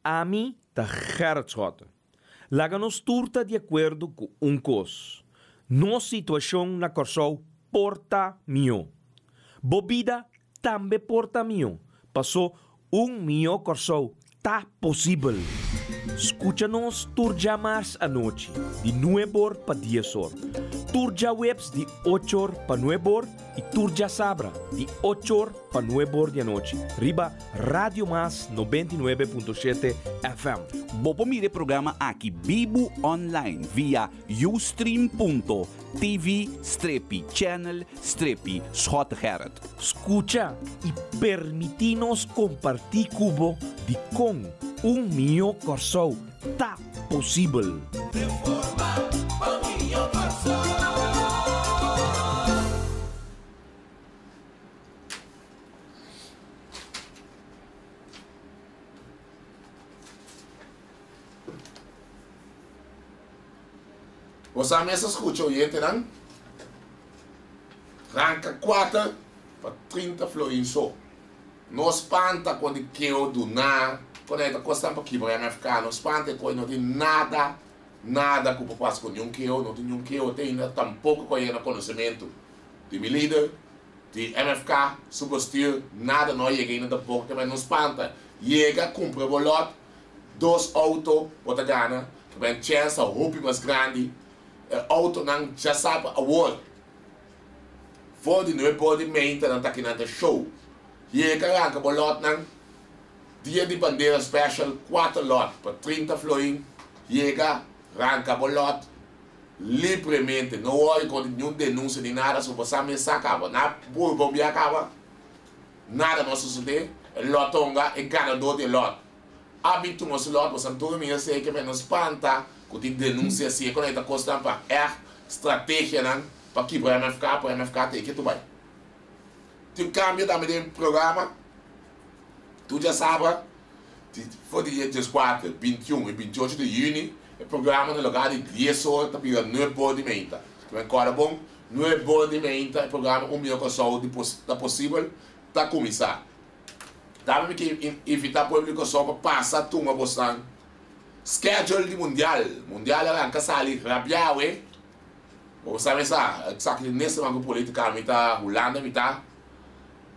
Ami ta Gerrit Schotte. Laga nos tur ta di akuerdo ku un kos, nos situashon na Kòrsou por ta mihó. Bo bida tambe por ta mihó, pasó un mihó Kòrsou ta posibel. Skucha nos tur djamars anochi di nueb'or pa dies'or, tur djaweps di och'or pa nueb'or i tur djasabra di och'or pa nueb'or di anochi riba Radio Mas 99.7 FM. Bo por mira e programa aki bibu online via ustream.tv strepi channel strepi Schottegerrit. Skucha i permití nos kompartí ku bo dikon un mihó Kòrsou ta posibel. Reforma pa un mihó Kòrsou. Bo sa mes a skucha oyentenan? Ranka kuater pa 30 florin so. No spanta kon di keo duna, kon e ta kosnan pa kibra MFK. No spanta e koi no tin nada, nada ku por pasa ku niun keo, no tin niun keo te ainda tampoko ku a yega na konosementu di mi lider. Di MFK su bestuur nada no a yega ainda tampoco ke men no spanta. Yega cumpra bo lot, dos auto bo ta gana, ke men chance ta hopi mas grandi. E autonan ja sa pa awor for di nuebe or di meinta nan ta aki nan ta show. Yega ranka bo lotnan dia di bandera special cuater lot pa 30 florin. Yega ranka bo lot. Libremente, no worry con niun denuncia ni nada, so bo sa mes sa caba, na Bourbon bia caba, nada no a sucede, e lot tonga, e ganador di e lot a bin tuma su lot, bo sa durmi esey ke men no spanta cu tin denuncia si e conecta cosnan pa echt strategianan pa kibra MFK, pa MFK ta e ke tu bay. Tin cambio tambe den programa, tu djasabra. Di for di dia dieskuater, bintiun i bintiocho di yüni, e programa na lugá di dies or ta bira nuebe or di meinta. Ta ben kòrda bon, nuebe or di meinta e programa Un Mihó Kòrsou di ta posibel ta kuminsá. Tambe mi ke invitá pueblo di Kòrsou pa pasa tuma bosnan schedule di mundial. Mundial a ranka sali rabiá awe. Bo sa mesa, esaki ta nese man ku politika mi ta Hulanda mi ta.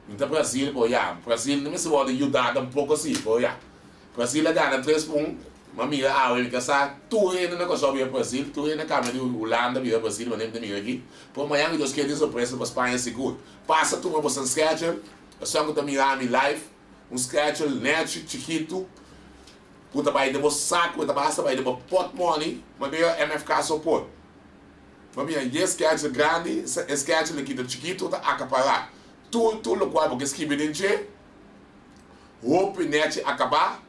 Mi ta Brasil bo ya. Brasil no mester wòrdu yuda tampoko si bo ya. Brasil a gana tres pa un, mi a mira awe mi ta sa tur hende na Kòrsou bira Brasil, tur hende a kambia di Hulanda bira Brasil manera mi ta mira aki. Pero mañan ku Dios kier tin sorpresa pa Spaña sigur. Pasa tuma boso schedule, esun ku ta mira mi live, un schedule nèchi chikitu ku ta bai den bo sak, ku ta basta bai den bo pòtmòni manera MFK so por. Pabia ye schedule grandi, e schedule aki ta chikito ta akapará tur tur lokual bo ke skibi den dje. Hopi nechi akabá.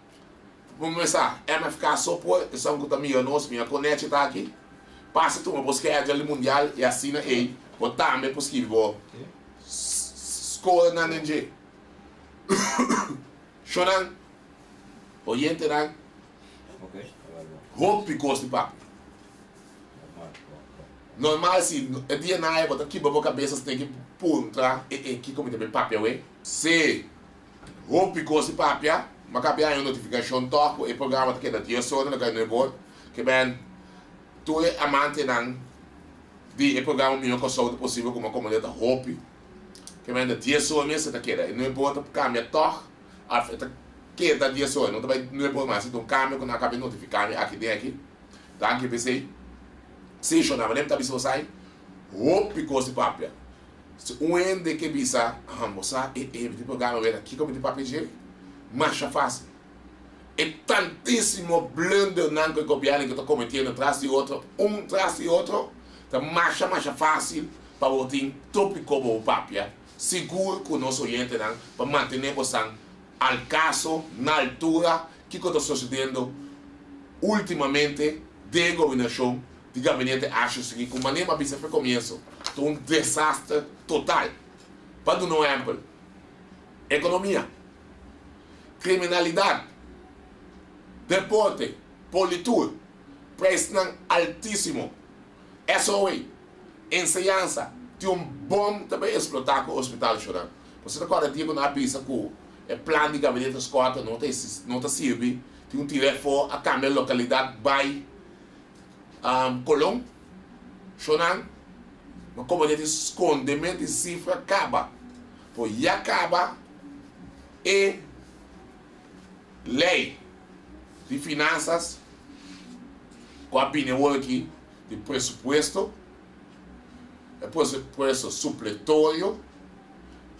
Pa kumesa, MFK so por esun ku ta mira nos, mira kon nechi ta aki. Pasa tuma bo schedule di mundial i asina ei bo tambe por skibi bo scorenan den dje. Shownan, oyentenan, hopi kos di papia. Normal si e dia na bo ta kibra bo kabes as ten ki puntra e e kiko mi ta bin papia awe. Si hopi kos di papia, mi a kapia haña un notifikashon tòg ku e programa ta keda dies ora na kai nuebe or. Ke ben tur e amantenan di e programa Mihó Kòrsou ta posibel ku mi a komand'é ta hopi. Ke ben ta dies ora mester ta keda e nuebe or ta kambia tòg òf e ta keda dies ora no ta bai nuebe or mas si ta un kambio ku nan a kapia notifiká mi aki den aki. Danki p'esei. Sí, shon, awe ta bisa bo sai hopi kos di papia. Si un hende ke bisa, Ahan, bo sa e e mi tin programa wera, kiko mi tin papia dje? Masha fásil. E tantísimo blundernan ku e gobièrnu ke ta kometiendo tras di otro, un tras di otro, ta masha masha fásil pa bo tin tópiko bo por papia, sigur ku nos oyentenan pa mantené bosan al kaso, na altura, Kiko ta sosediendo ultimamente den e gobernashon di gabinete Ashley Sigui? Ku manera mi a bisa fe komienso, ta un desaster total. Pa duna un ehèmpel, ekonomia, kriminalidat, deporte, politur, preisnan altísimo, SOA, enseñansa, tin un bòm ta bai eksplotá ku hospital Shonan. Bo sa ta kòrda dia ku nan a bisa ku e plan di gabinete Schotten no ta no ta sirbi. Tin un tir'é afó a kambia lokalidat bai Colon. Shownan, ma komo dje tin skondementu di sifra kaba. Por ya kaba e lei di finansas ku a bini awor aki di presupuesto, e presupuesto supletorio,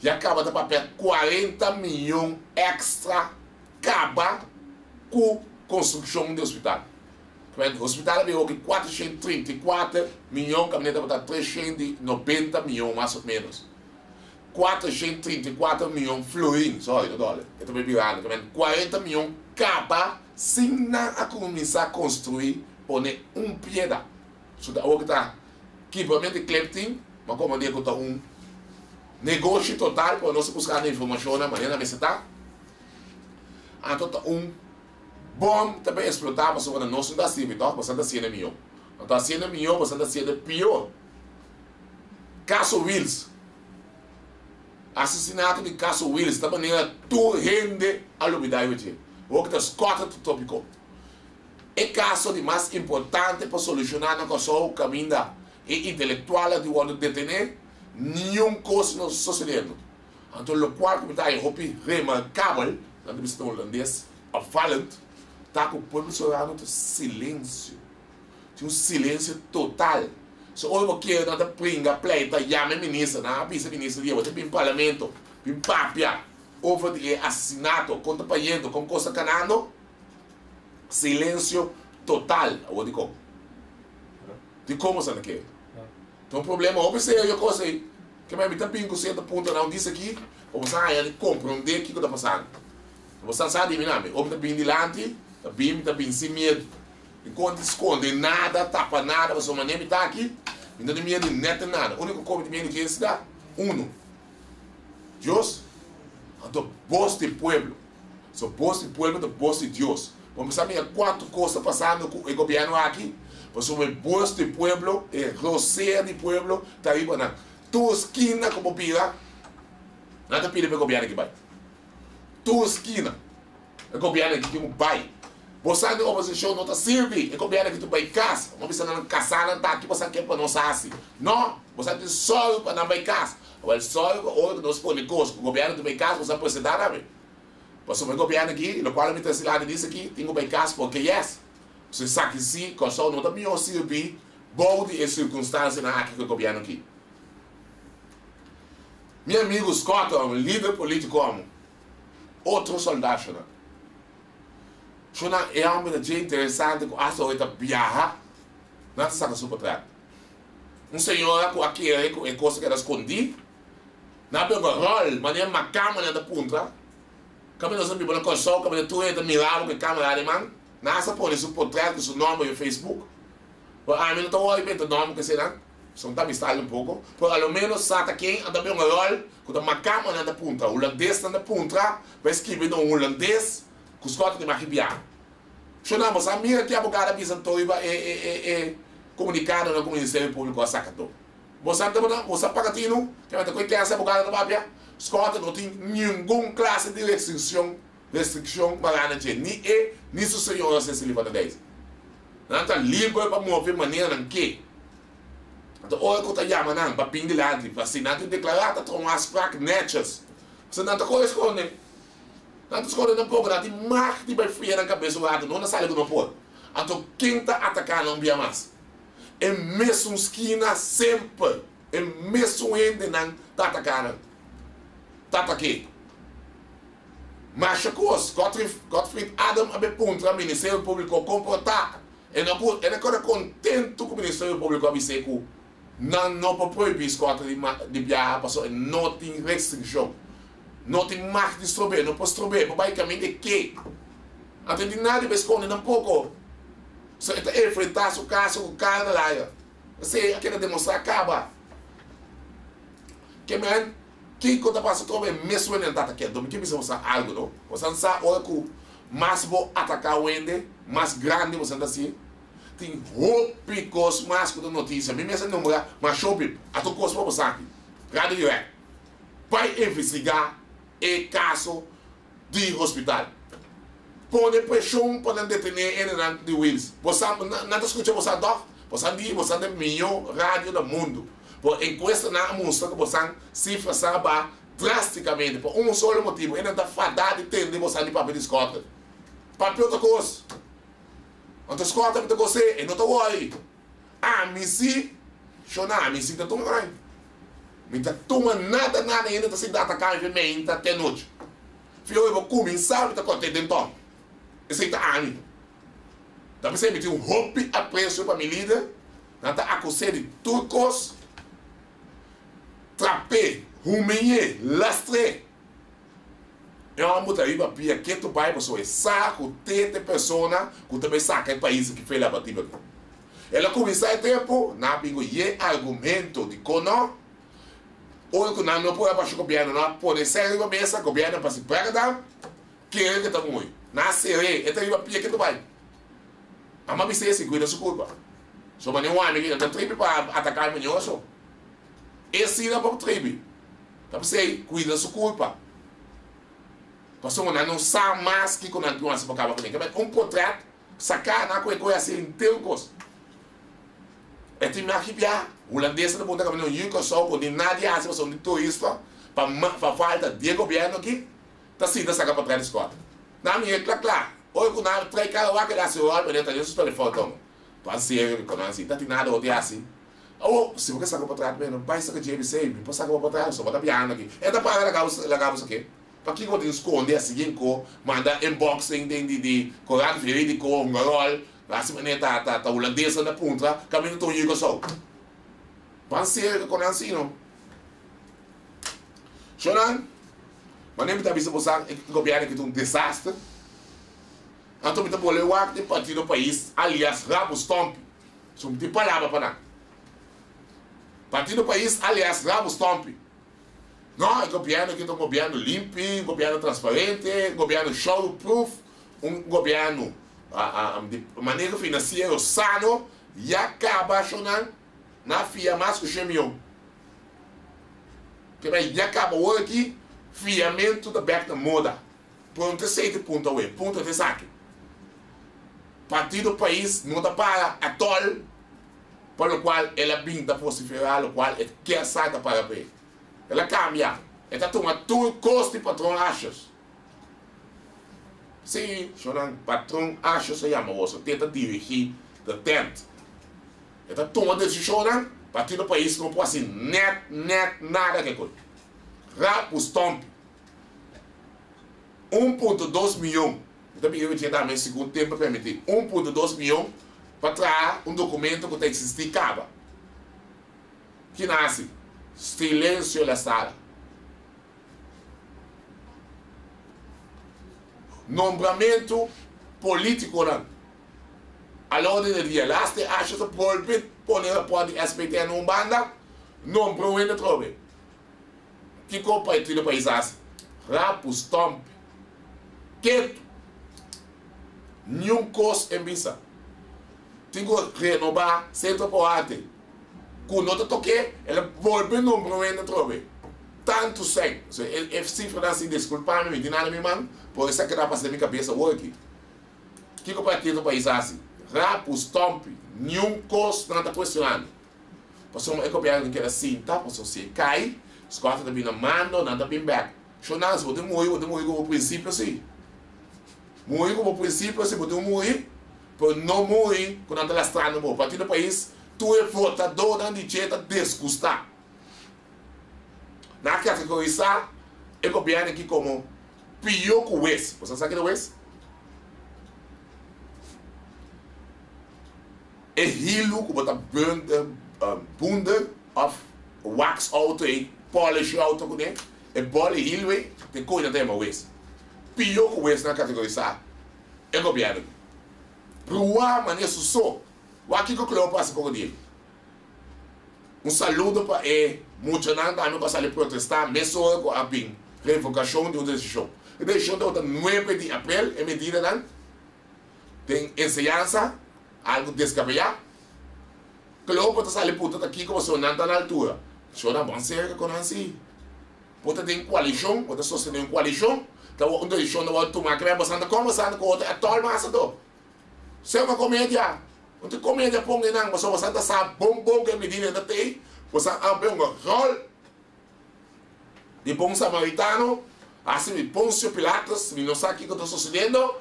ya kaba ta papia 40 miyon extra kaba ku konstrukshon di hospital. Hospital a bin hopi 434 miyon kaminda tabata 390 miyon mas o menos. 434 miyon florin, sorry, no dòler, e ta bay birando, ta men 40 miyon kaba sin nan a kuminsá konstruí pone un pieda. So ta awor ku ta kibramentu di klep tin, ma komo di ku ta un negoshi total, pero nos ta buskando informashonnan manera nan mester ta. Anto ta un bòm ta bay eksplotá pasobra nos no ta sirbi tòg, boso ta hasiendo mihó. No ta hasiendo mihó, boso ta hasiendo pió. Kaso Wiels. Asesinato di Kaso Wiels ta manera tur hende a lubida riba dje. Awor ki ta Scott ta topiko. E kaso di mas importante pa solushoná na Kòrsou kaminda e intelektualnan tin wòrdu detené, niun kos no ta sosediendo. Anto lokual ku mi ta haña hopi remarkabel, nan ta bisa na hulandes, opvallend, ta ku pueblo Sorano ta silensio. Tin un silencio total. So ora bo kere nan ta pringa pleita yama e minister, nan a bisa e minister di bo ta bin parlamento, bin papia over di e asesinato, kon ta payendo, kon kos ta kanando, silencio total. Awor dikon? Dikon bo sa na kere? Ta un problema hopi serio kos ei. Ke mi ta bin ku sierto puntonan un dis aki pa bo sa haña di komprondé kiko ta pasando. Bo sa sa di mi nami, ora mi ta bin dilanti, ta bin mi ta bin sin miedu. Mi kon skonde nada, tapa nada, pasobra manera mi ta aki, mi no tin miedu di nèt nada. Úniko kos mi tin miedu di ken ta unu, Dios, anto bos di pueblo. So bos di pueblo ta bos di Dios. Bo mester mira kuantu kos ta pasando ku e gobièrnu aki, pasobra e bos di pueblo, e rosea di pueblo ta riba nan. Tur skina ku bo bira, nan ta pidi pa e gobièrnu aki bai. Tur skina. E gobièrnu aki tin ku bai. Bo sa di oposishon no ta sirbi. E gobièrnu aki tin bai kas. Bo bisa nan kasá nan ta aki bo sa ke pa nos hasi. No! Bo sa tin sòru pa nan bai kas. Awel sòru pa ora ku nos pone kos ku gobièrnu tin bai kas bo sa presentá tambe. Pasobra e gobièrnu aki, lokual mi ta hasi ladi dis aki, tin ku bai kas porque yes. So esaki si Kòrsou no ta mihó sirbi bou di e sirkunstansianan aki ku e gobièrnu aki. Mi amigu Scott, un lider polítiko amo. Otro soldacionan. Shona e homber ta dje interesante cu hasta hoy ta biaha nan ta saca su potret. Un señora cu a kere cu e cos a keda scondi, nan a pega rol manera macamba nan ta puntra, caminda nos a biba na Corsou caminda tur hende ta mira bo cu e camera den man, nan hasta pone su potret cu su nomber riba Facebook. Pero ami no ta wori mete nomber cu eseinan. Son ta amistad un poco, pero a lo menos sa ta ken a ta bin un rol cu ta macamanan ta puntra, hulandesnan ta puntra pa e scribi na un hulandes cu Scott ta maki bia. Shona, bo sa mira ki abogado a bisa anto riba e e e e comunicadonan cu Ministerio Publico a saca anto? Bo sa tabata, bo sa paga tinu? Ke mester cu e clase abogado ta papia? Scott no tin ningun clase di restriccion restriccion mará na dje, ni e ni su señora Cecily van der Dijs. Nan ta liber pa move manera nan ke. Anto ora ku ta yama nan pa bin dilanti pa si nan tin deklará ta traha un afsprak nètjes. Pasobra nan ta kore skonde. Nan ta skonde nan poko, nan tin mag di bai fria nan kabes un ratu, no na sali ku no por. Anto ken ta ataká nan un bia mas? E mesun skina semper, e mesun hendenan ta ataká nan. Ta atak'é. Masha kos, Godfried Adam a be puntra Ministerio Públiko kon por ta. E no ku e no keda kontentu ku Ministerio Públiko a bis'é ku nan no por prohibí Scott di di biaha pasobra e no tin restrikshon. No tin mag di strob'é, no por strob'é, e por bai kaminda e ke. Anto e tin nada di bai skonde tampoko. So e ta enfrentá su kaso ku kara na laira. Esei a keda demostrá kaba. Ke men, kiko ta pasa trobe e mes wende nan ta ataké. Anto mi ke bisa boso algu no. Boso sa ora ku Mas bo ataká wende, mas grandi bo santa si. Tin hopi kos mas ku ta notisia. Mi mes a nombra mas hopi. Ato kos pa bo sa aki. Radio Direct bai investigá e kaso di hospital. Pone preshon pa nan detené e hendenan di Wheels. Bo sa, nan ta skucha bosan tòg? Bosan di bosan ta e mihó radio na mundu. Por enkuestanan a mustra ku bosan sifra sa ba drástikamente pa un solo motibu, e nan ta fadá di tende bosan di papia di Scotland. Papia otro kos. Anto Scotland mi ta gos'é, e no ta wòri. Ami si, shona ami si ta tuma orai. Mi ta tuma nada nada hende ta sinta ataká mi meinta te anochi. Fio e bo kuminsá mi ta kòrt'é den tòn. Esei ta ami. Ta p'esei mi tin un hopi apresio pa mi lider. Nan ta akus'é di tur kos, trap'é, humiñ'é, lastr'é. E hòmber ta riba pia ketu bai pasobra e sa ku te ta e persona ku ta bai saka e pais aki fe labatiba aki. El a kuminsá e tempu, nan a bin ku ye argumento dikon no. Ora ku nan no por a basha gobièrnu, nan a pone sèn riba mesa, gobièrnu a pasa brèkadam, kere ke ta muri. Nan a ser'é, e ta riba pia ketu bai. Amo a bisa esei, kuida su kurpa. So manera un ami aki, nan ta tribi pa ataká mi mañoso. E si nan por tribi. Ta p'esei, kuida su kurpa. Pasobra nan no sa mas kiko nan tin hasi pa kaba kuné. Kebet un potrèt saká nan ku e koe hasi henter un kos. E tin mi aki bia, hulandesnan ta puntra kaminda un yu Kòrsou ku ni nadie hasi pasobra un di turista pa pa falta di e gobièrnu aki ta sinta saka potrèt di skòt. Nan mi e kla kla. Ora ku nan trae kara wak el hasi ròl manera ta den su telefòn tòg. Pan serio mi kono hasi. Ta tin nada otro hasi. Awor, si bo ke saka potret mi, no bai saka JBC, mi por saka bo potret, so bo ta biahando aki. E ta para laga bo laga bo sak'é. Pakiko bo tin skonde a sigui ko manda inbox den den di di korant veridiko, hongarol, hasi manera ta ta ta hulandesnan ta puntra kaminda ta un yu Kòrsou. Ban serio ku nan si no. Shownan, manera mi ta bisa bosan e gobièrnu aki ta un desaster. Anto mi ta bole wak den partido pais alias Rabo Stompi. So mi tin palabra pa nan. Partido Pais alias Rabo Stompi. No, e gobierno aki ta un gobierno limpi, un gobierno transparente, un gobierno show proof, un gobierno di maneho financiero sano, ya caba shonan na fia mas cu shen miyon. Kebay ya caba awor aki fiamento ta bek na moda. Punto esei te punto awe, punto ta esaki. Partido Pais no ta para atol pa locual el a bin ta vociferá locual e kier sa ta para p'e. El a cambia, e ta tuma tur cos di Patron Asjes. Sí, shornan, Patron Asjes a yama boso, te ta dirigi the tent. E ta tuma decisionnan, Partido Pais no por haci net, net nada ke koe. Rapu stompi. 1.2 miyon, mi ta bira wiki tambe segun tempo permiti, 1.2 miyon pa traha un documento cu ta existi caba. Ki nan haci? Silencio la sala. Nombramento politiconan a la orden del dia. Laatste actie ta bolbe pone rapport di SPTN un banda, nombra un hende atrobe. Kiko partido pais hasi? Rapu, stomp, ketu. Niun kos en bisa. Tin ku renobá Sentro por Arte. Ku no ta tok'é, el a bolbe nombra un hende atrobe. Tantu sèn. E sifranan si diskulpa mi, mi tin nada na mi man, por esaki ta pasa den mi kabes awor aki. Kiko partido pais hasi? Rapu, stompi. Niun kos nan ta kuestionando. Pasobra e gobièrnu tin keda sinta, pasobra si e kai, Scott ta bin na mando, nan ta bin bèk. Shonans, si bo tin muri, bo tin muri ku bo prinsipio si. Muri ku bo prinsipio si bo tin muri, pero no muri ku nan ta lastrando bo. Partido Pais, tur e votadónan di dje ta desgustá. Nan a kategorisá e gobièrnu aki komo pió ku wes. Bo sa sa kiko ta wes? E hilu ku bo ta bunder òf wax outo ei, polish e outo kuné, e bòl e hilu ei, te koe nan ta yama wes. Pió ku wes nan kategorisá e gobièrnu. Bruá manera su so. Wak kiko Cleo pasa poko dia. Un saludo pa e muchanan tambe ku a sali protestá mesora ku a bin revokashon di un desishon. E desishon tabata nuebe di aprel, e medidanan. Den enseñansa, algu deskabeyá. Klopo ta sali punta ta kiko pasobra nan ta na altura. Shona bon serka ku nan si. Bo ta den koalishon, bo ta sostené un koalishon. Ta un desishon ta wòrdu tumá. Kibè boso anda kòmbersando ku otro atòl mas anto? Sea una komedia. No tin komedia pon einan pasobra boso ta sa bon bon ku e medida ta tei. Boso a haña un ròl di bon samaritano, hasi mi Poncio Pilatus, mi no sa kiko ta sosediendo,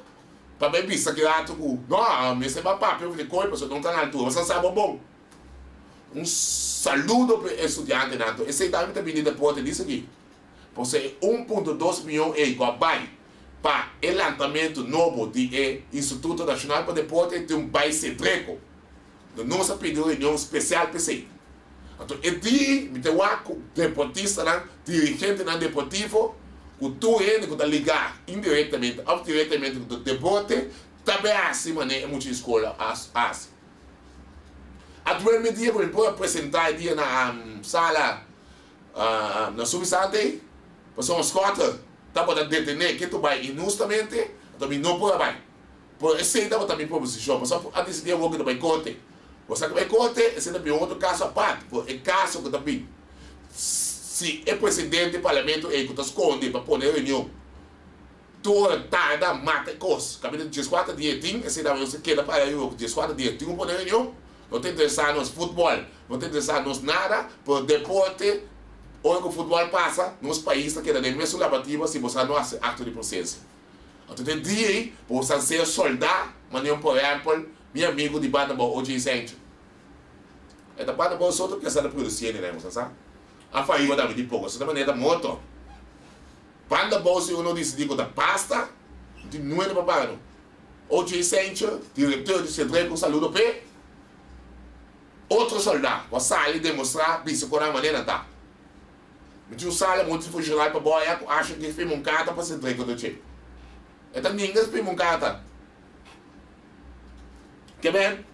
pa bai bisa ki rato ku no, mester bai papia over di koi pasobra no ta na altura. Boso a sa bon bon. Un saludo pa e estudiantenan anto. Esei tambe ta bini deporte di esaki. Pasobra e 1.2 mion ei ku a bai pa e lantamentu nobo di e Instituto Nashonal pa Deporte tin un bai Sedreko. Anto nos a pidi un reunion spesial pa esei. Anto e di mi ta wak ku deportistanan, dirigentenan deportivo, ku tur hende ku ta ligá indirektamente òf direktamente ku deporte ta bai hasi manera e mucha di skol a hasi. A duermi dia ku mi por a presentá e dia na sala Na sumisante ei, pasobra un skòter tabata detené ke tu bai inhustamente, anto mi no por a bai. Pero esei tabata mi proposishon, pasobra a disidí awor ku ta bai korte. Bo sa ku bai korte, esei ta bin un otro kaso apart, pero e kaso ku ta bin, si e presidente di parlamento ei ku ta skonde pa pone reunion tur ora tarda mata e kos, kaminda dieskuater dia e tin, esei tabata nos keda para riba ku dieskuater dia tin ku pone reunion. No ta interesá nos futbòl, no ta interesá nos nada, pero deporte, ora ku futbòl pasa, nos pais ta keda den mesun labativa si boso no hasi akto di presensia. Anto den dia ei, boso a ser soldá, manera por ehèmpel, mi amigu di banda bou OJ Sancho. E ta banda bou so ta pensa na produsí ene, boso sa. A faiba tambe di poko, so ta manera ta morto. Banda bou si uno disidí ku ta basta, no tin nuebe pa paga no. OJ Sancho, directeur di Cedrec un saludo p'e. Otro soldá ku a sali demostrá bisa kon nan manera ta. Mi tin un sala multifunshonal pa boya ku asha ke firma un karta pa Cedrec otro che. E ta ninga firma un karta. Ke men,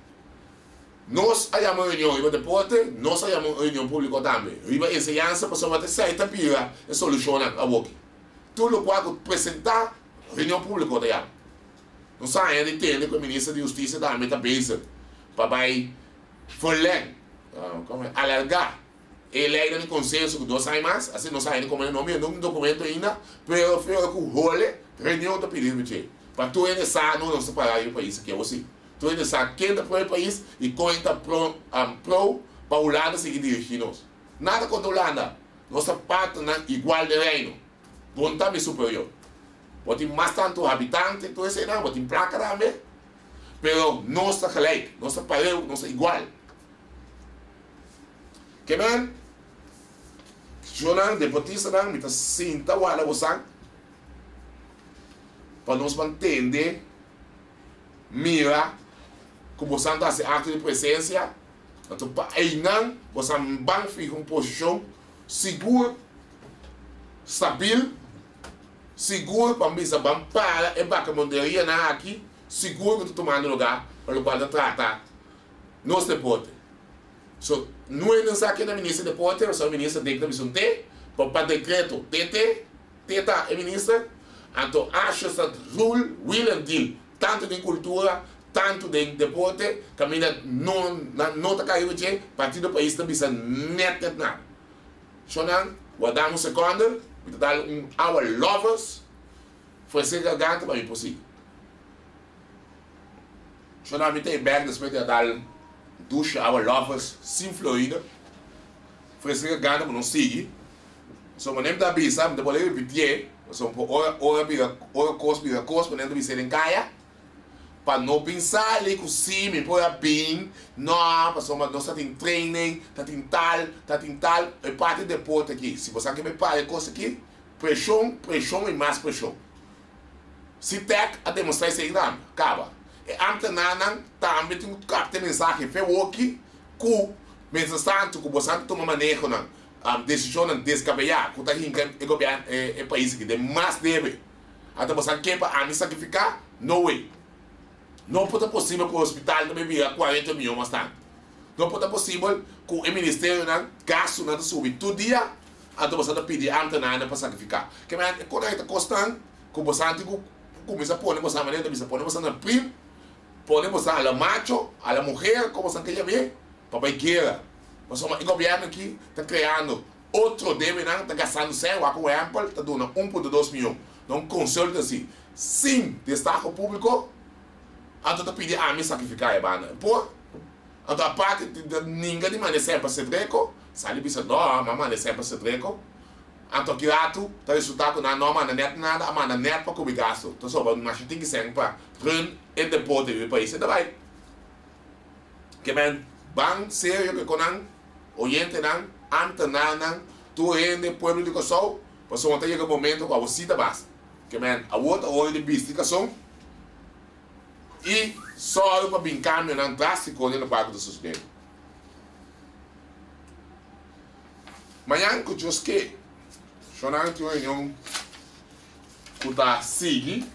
nos a yama un reunion riba deporte, nos a yama un reunion públiko tambe riba enseñansa pasobra ta esei ta bira e solushonnan awoki. Tur lokual ku presentá Reunion públiko ta yama. Nos a haña di tende ku e minister di hustisia tambe ta bezig pa bai verleng, komo e, alargá e leinan di konsenso ku dos aña mas. Asina nos a haña di komo no mira ningún dokumento ainda, pero feo ku hole reunion ta pidi riba dje. Pa tur hende sa no nos ta pará riba e pais aki awor si. Tur hende sa ken ta pro e pais i kon ta pro pro pa Hulanda sigui dirigí nos. Nada kontra Hulanda, nos ta partnernan igual den Reino. Bon ta mi superior. Bo tin mas tantu habitante, tur eseinan, bo tin plaka tambe, pero nos ta gelijk, nos ta pareu, nos ta igual. Ke men, shownan, deportistanan, mi ta sinta warda bosan pa nos ban tende, mira ku bosan ta hasi akto di presensia, anto pa einan bosan ban fiha un posishon sigur. Stabil, sigur pa bisa ban para e bakamonterianan aki, sigur ku ta tumando lugá pa lokual ta trata nos deporte. So, no e nan sa ken ta minister deporte, pasobra minister den ta bisa un te, pero pa dekreto te te, te ta e minister, anto asha sa rule, wheel and deal, tantu den kultura, tantu den deporte, kaminda no nan no ta kai riba dje, Partido Pais ta bisa nèt nèt nada. Shonan, warda un seconde, mi ta dal un our lovers fuese garganta pa mi por sigui. Shonan, mi ta e bek despues di a dal dusha our lovers sin Florida, fuese garganta pa nos sigui. So manera mi ta bisa, mi ta bolbe repitié, pasobra ora ora bira ora kos bira kos, manera mi ta bis'é den kaya. Pa no bin sali ku si mi por a bin, no, pasobra nos ta tin training, ta tin tal, ta tin tal, e parti deporte aki, si bo sa ke mi para e kos aki, preshon, preshon i mas preshon. Sitec a demostra esei tambe, kaba. E ambtenarnan tambe tin ku kapta e mensahe fe woki ku mientras tanto ku boso a tuma manehonan, desishonnan deskabeyá ku ta hinka e gobièrnu, e pais aki den mas debe. Ata boso a ke pa ami sakrifiká? No way! No por ta posibel ku e hospital ta bay bira kuarenta miyon mas tantu. No por ta posibel ku e ministerionan gastunan ta subi tur dia, anto boso ta pidi ámtenarnan pa sakrifiká. Ke manera e konan ta kosnan ku boso tin ku kuminsá pone boso manera ta bisa pone boso na prim, pone boso a la macho, a la muher, komo boso ke yam'é, pa bay guera. Pasobra e gobièrnu aki ta kreando Otro debenan ta gastando sèn, wak un ehèmpel, ta duna 1.2 mion. Na un consultancy sin destaho publico, anto ta pidi ami sacrifica e banda. Por? Anto aparte di ta ninga di manda esei pa Cedreco, sali bisa no, mi a manda esei pa Cedreco. Anto aki ratu ta resulta cu nan no a manda net nada, a manda net pa cubi gasto. Ta soba masha tin ki seng pa run e deporte riba e pais. E ta bay. Ke men ban serio ke con nan, oyentenan, ambtenaarnan, tur hende, pueblo di Kòrsou, pasobra ta yega momento ku awor si ta basta. Ke men awor ta ora di bisti kason i sòru pa bin kambionan drástiko den lokual ku ta sosodendo. Mañan ku Dios ke, shonnan tin un reunion ku ta sigui.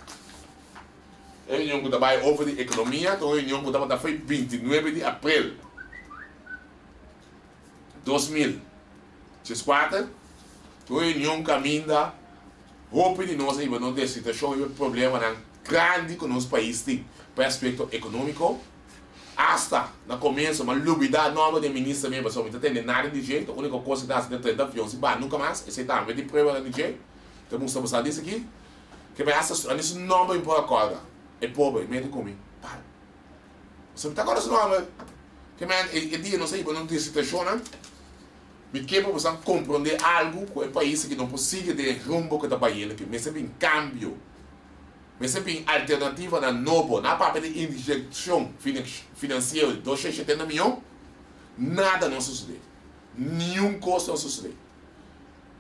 E reunion ku ta bai over di ekonomia ta un reunion ku tabata foi 29 di aprel 2014. Ta un reunion kaminda hopi di nos a hiba nos desitashon riba e problemanan grandi ku nos pais tin pa e aspekto ekonomiko. Asta na komienso mi a lubida nòmber di e minister mi pasobra mi ta tende nada di dje. Ta uniko kos ku ta hasi ta trenta avion sin baha nunka mas. Esei tambe tin pruebanan di dje. Ta mustra bo sa di esaki. Ke mi hasta su, ani su nomber mi por a corda. E pober, mete cu mi. Pal. Pasobra mi ta corda su nomber. Ke mi e, e dia nos a hiba nos disitacionnan, mi ke pa boso comprende algo cu e pais aki no por sigui den e rumbo cu ta bayendo aki. Mester bin cambio. Mester bin alternativanan nobo. Nan a papia di inyeccion financiero di 270 miyon. Nada no a sucede. Niun cos no a sucede.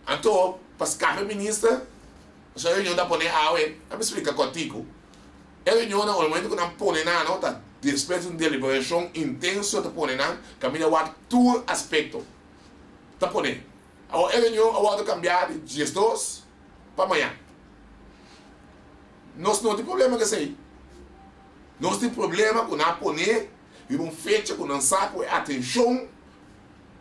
Anto, pa scapa e minister, Pasobra e reunion ta pone awe, a mi splika kòrtiku. E reunionnan ora momento ku nan pone nan no ta despues di un deliberashon intenso ta pone nan kaminda wak tur aspekto ta pone. Awor e reunion a wòrdu kambiá di 12 pa mañan. Nos no tin problema ku esei. Nos tin problema ku nan a pone riba un fecha ku nan sa ku e atenshon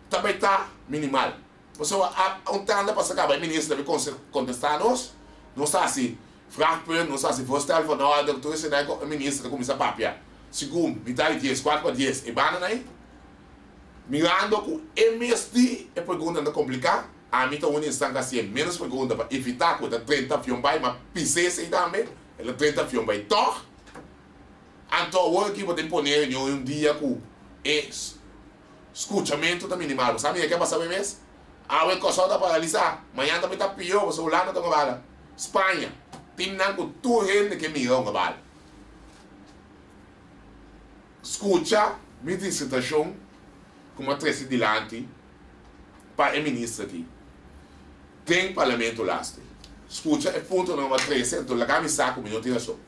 ta bai ta minimal. Pasobra a un tanda pasa caba e minister debe contesta nos, nos ta haci vraagpunt, nos ta haci voorstel van orde, tur esei cu e minister ta cuminsa papia. Segun mitad di dies, cuart pa dies, e banda nan mirando cu e mes di e preguntanan ta complica, ami ta un instant cu haci e menos pregunta pa evita cu e ta drenta avion bay, ma pisa esei tambe, el a drenta avion bay toch. Anto awor aki bo ta impone reunion un dia cu e. Skuchamentu ta minimal. Bo sa mi e ke pasa mi mes? Awe Kòrsou ta paralisá. Mañan ta mi ta pió pasobra Hulanda ta un bala. Spaña, timnan ku tur hende ke mira un bala. Skucha mi disertashon ku mi a trese dilanti pa e minister aki den parlamento laste. Skucha e puntonan ku mi a trese anto laga mi sa ku mi no tin rason.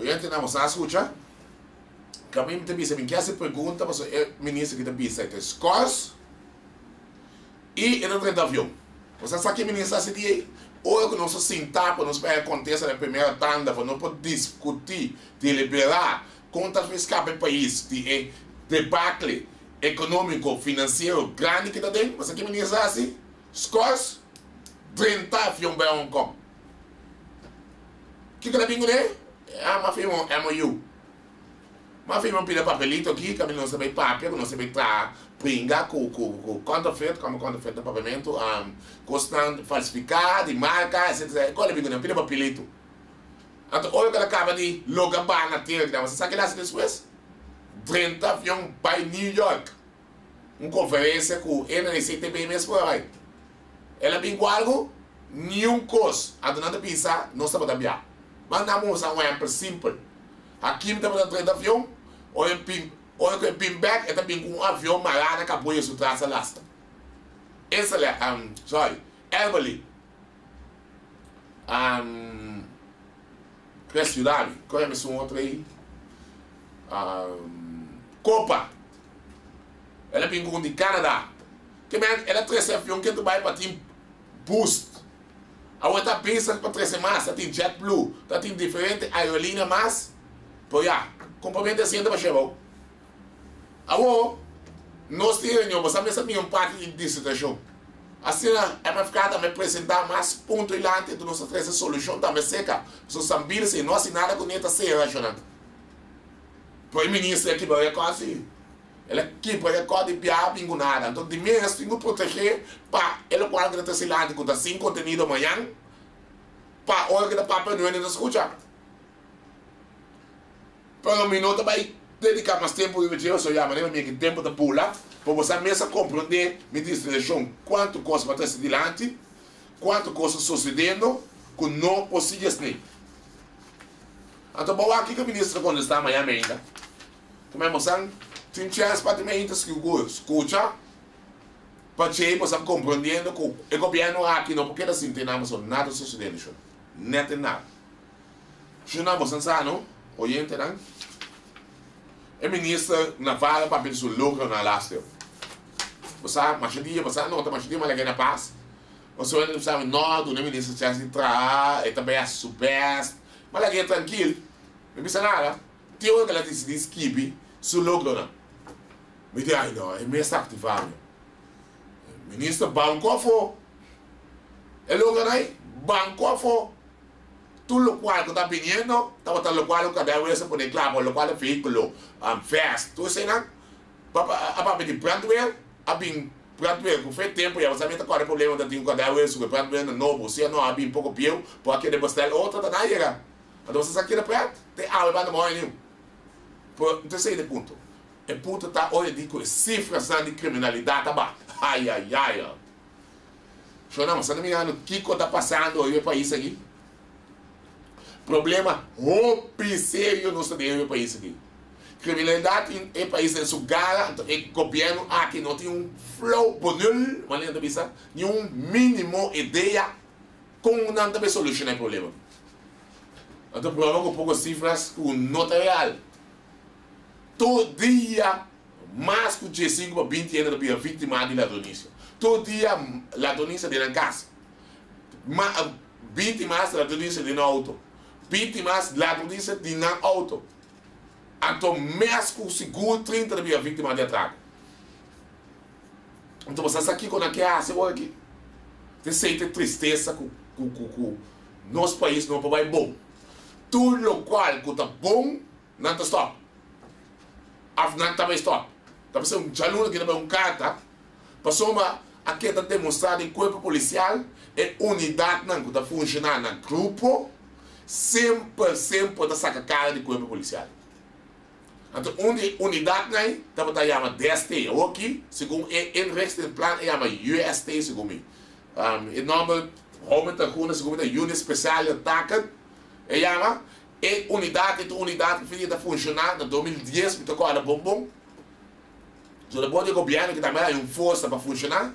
Oyentenan boso a skucha? Kaminda mi ta bisa mi ke hasi pregunta pasobra e minister ki ta bisa e ta skors i e ta drenta avion. Boso a sa ki minister a hasi di ei? Ora ku nos a sinta pa nos por haña kontesta den primera tanda pa nos por diskutí, deliberá kon ta skapa e pais di e debakle ekonómiko, finansiero grandi ki ta den, boso sa ki minister a hasi? Skors, drenta avion bai Hong Kong. Kiko ta bin kuné? Ah, m'a firma un MOU. M'a firma un pida papelito aki kaminda nos ta bai papia, ku nos ta bai traha bringa ku ku ku counterfeit, kòmo counterfeit na papiamentu, kosnan falsifiká, di marka, etsetera. Kiko a bin kuné? Un pida papelito. Anto ora ku el a kaba di logra baha na tera kinan, sa ke el a hasi despues? Drenta avion bai New York. Un konferensia ku e na e CTB mes por a bai. El a bin ku algu? Niun kos. Anto nan ta bisa, Nos tabata bia. Ban nan musa un ehempel simpel. Hakim tabata drenta avion, ora e bin, ora ku e bin bek, e ta bin ku un avion mará na kabuya su tras a lastra. Esele, sorry, Elberly, um, Chris yuda mi, koe mesun otro ei? Um, Copa. El a bin ku un di Canada. Ke men el a trese avion ke Dubai pa tin boost. Awor ta bezig pa trese mas, ta tin JetBlue, ta tin diferente aerolinea mas. Pero ya, kumpramente asiento pa shebou. Awor, nos tin reunion, bo sa mester mira un parti di disertashon. Asina MFK tambe presenta mas punto dilanti, enton nos ta trese solushon tambe seka. Pasobra Sambil si e no hasi nada kuné ta sera shonnan. Pero e minister a kibra rekòrt si. El a kibra rekòrt di biaha bin ku nada. Anto di mes tin ku protegé pa e lokual ku ta trese dilanti ku ta sin kontenido mañan pa ora ku ta papia no hende ta skucha. Pero mi no ta bai dedica mas tempo riba dje, pasobra ya manera mi aki tempo ta bula, pa bo sa mes a comprende mi distraccion, cuanto cos bo a trece dilanti, cuanto cos ta sucedendo cu no por sigui asni. Anto bo wak kico minister ta contesta mañana ainda. Ta mi bosan tin chance pa tin ainda scucha pa dje bosan comprendiendo cu e gobierno aki no por keda sin tin nan pasobra nada ta sucedendo shon, net en nada. Shuna bosan sa no, oyentenan? E minister Navarro papia di su logronan laster. Bo sa, masha dia, bo sa nota masha dia m'a lag'é na pas. Pasobra hende ta bisa mi, no, duna e minister chèns di traha, e ta bai hasi su bèst. M'a lag'é trankil, mi bisa nada. Te ora ku el a disidí skibi su logronan. Mi di, ai no, e mes ta aktivá mi. Minister banko afó. E logronan ei, banko afó. Tur lokual ku ta biniendo tabata lokual ku kada wes a pone kla pa lokual e vehíkulo, vest, tur eseinan. Papa a papia di brandweer, a bin brandweer ku fe tempu ya bo sa mi ta kòrda e problema ta tin ku kada wes ku e brandweer na nobo si a no a bin poko bieu por a keda bestel otro ta na yega. Anto bo sa sa keda pret te awe banda mooi niu. Pero no ta esei e punto. E punto ta ora e di ku e sifrasnan di kriminalidat a baha. Ayayaya. Shona, bo sa ta mirando kiko ta pasando riba e pais aki? Problema hopi serio nos ta den riba e pais aki. Kriminalidat tin e pais den su gara, anto e gobièrnu aki no tin un flou bonul, manera nan ta bisa, ni un minimo idea kon nan ta bay solushona e problema aki. Anto proba ku poko sifras ku no ta real. Tur dia Mas ku diesinku pa 20 hende ta bira víktima di ladronisia. Tur dia ladronisia den nan kas. Ma 20 mas ladronisia den nan outo. 20 mas ladronisia di nan outo. Anto mes ku sigur 30 ta bira víktima di atrako. Anto bo sa sa kiko nan ke hasi awor aki? Ta esei ta e tristesa ku ku ku ku nos pais no por bai bon. Tur lokual ku ta bon Nan ta stop. Af nan ta bai stop. Ta p'esei un djaluna ki ta bai un karta, pasobra a keda demostrá den kuerpo polisial e unidatnan ku ta funshoná na grupo semper semper ta saka kara di kuerpo polisial. Anto un di e unidatnan ei tabata yama DST. Awor aki segun e inrichtingplan e yama UST segun mi. E nòmber Homen Tarhuna segun mi ta Unit Speciale Taken e yama. E unidat e ta un unidat ku fin ta funshoná na 2010, mi ta kòrda bon bon. So ta bon di e gobièrnu ku tambe a haña un forsa pa funshoná.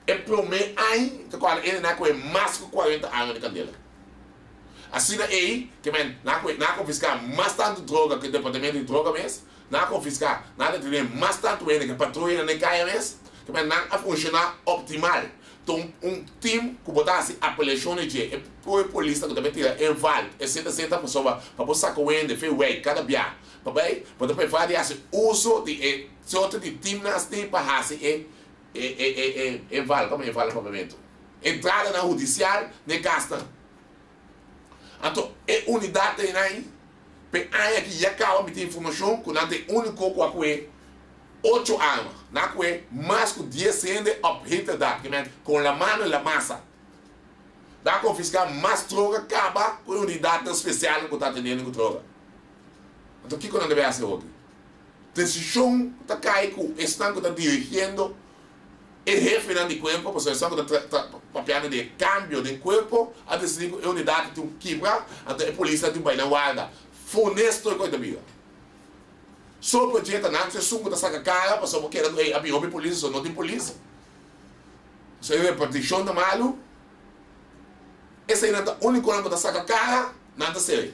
E promé aña mi ta kòrda e na ku e mas ku 40 arma di kandela. Asina ei, ke men, nan a nan a konfiská mas tantu droga ku e departamento di droga mes, nan a konfiská, nan a detené mas tantu hende ku e patruyanan den kaya mes, ke men nan a funshoná optimal. Ta un un tim ku bo ta hasi apelashon di dje, e e polisnan ku ta bai tira inval, etcetera etcetera, pasobra pa bo saka un hende fe wei kada bia pa bai, bo ta preferá di hasi uso di e sorto di timnan asina pa hasi e e e e e inval, komo inval na papiamentu? Entradanan hudisial na e kasnan. Anto e unidat einan p'e aña aki ya kaba mi tin informashon ku nan ta e úniko ku a ku'e ocho arma. Nan a ku'e mas ku dies hende op heterdaad, ke men kon la mano en la masa. Nan a konfiská mas droga kaba ku e unidatnan spesialnan ku ta atendiendo ku droga. Anto kiko nan debe hasi awoki? Desishon ta kai ku esnan ku ta dirigiendo E hefenan di kuerpo, pasobra esnan ku ta ta papiando di e kambio den kuerpo, a disidí ku e unidat tin un kibra, anto e polisnan tin bai na warda. Funesto e kos ta bira. Sopra dje ta nan esun ku ta saka kara pasobra bo keda ku ey a bin hopi polis pasobra no tin polis. Pasobra e repartishon ta malu. Eseinan ta únikonan ku ta saka kara, nan ta seri.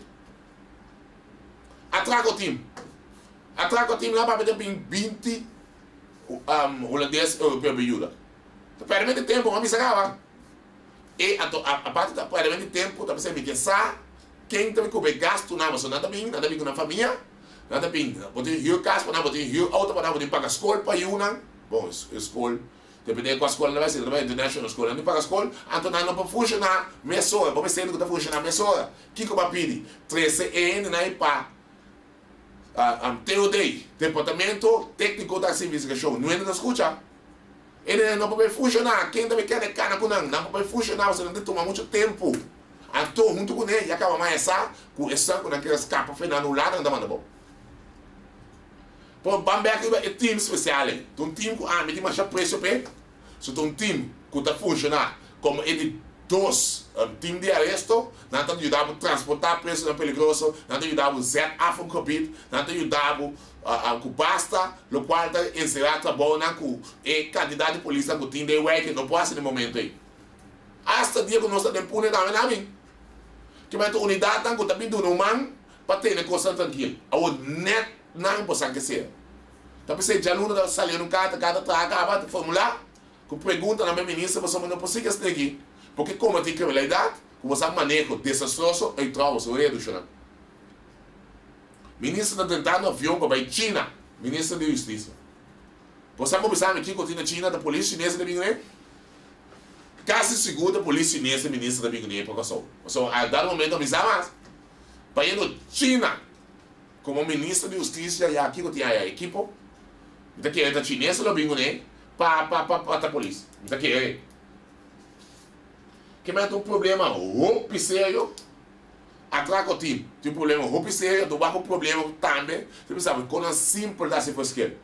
Atrako tim. Atrako tim nan papia ta bin 20 Hulandes europeo bin yuda. Ta pèrdimenti tempu, mami sa kaba. E anto aparte ta pèrdimenti tempu ta p'esei mi ke sa ken ta bin kubri e gastunan pasobra nan ta bin, nan ta bin ku nan famia, nan ta bin, bo tin hür kas pa nan, bo tin hür outo pa nan, bo tin paga skol pa yunan, bon e skol depende kua skol nan ta bai, si nan ta bai international skol nan tin paga skol, anto nan no por funshoná mesora, bo mester hende ku ta funshoná mesora. Kiko bo a pidi? Trese e hendenan ei pa TOD, Departamento Técnico ta hasi investigashon. Nu hende ta skucha. E hende no por bai funshoná. Ken ta bai keda kana ku nan? Nan por bai funshoná pasobra nan ta tuma muchu tempu. Anto huntu kuné ya kaba maya sa ku esun ku nan keda skapa fe nan Hulanda nan ta manda bo. Por ban bek riba e team spesial ei. Ta un team ku ami tin masha apresio p'e. So ta un team ku ta funshoná komo e di dos team di aresto. Nan ta yuda bo transportá presonan peligroso, nan ta yuda bo zet af un gebied, nan ta yuda bo ku basta, lokual ta enserá trabounan ku e kantidat di polisnan ku tin den wijk no por hasi na e momento ei. Asta dia ku nos ta den Pune tambe nan a bin. Kimente unidatnan ku ta bin duna un man pa tene kosnan trankil. Awor nèt nan bo sa ke ser. Ta p'esei djaluna ta sali un karta, karta traha kaba, ta formulá ku preguntanan pa e minister pasobra no por sigui esne aki, porque komo tin kriminalidat ku bo sa maneho desastroso ei trou boso redushonan. Minister ta drentando avion pa bai China, minister di hustisia. Bo sa ku bisa mi kiko tin na China ta polis chines ta bin kuné? Kasi sigur ta polis chines e minister ta bin kuné pa Kòrsou. Pasobra al dado momento mi sa mas, bayendo China. Komo minister di hustisia ya kiko tin aya ekipo? Mi ta kere ta chines lo bin kuné pa pa pa pa ta polis. Mi ta kere. Ke mester un problema hopi serio. Atrako tin tin un problema hopi serio anto wak un problema tambe ta bisa bo konan simpel ta hasi forskel.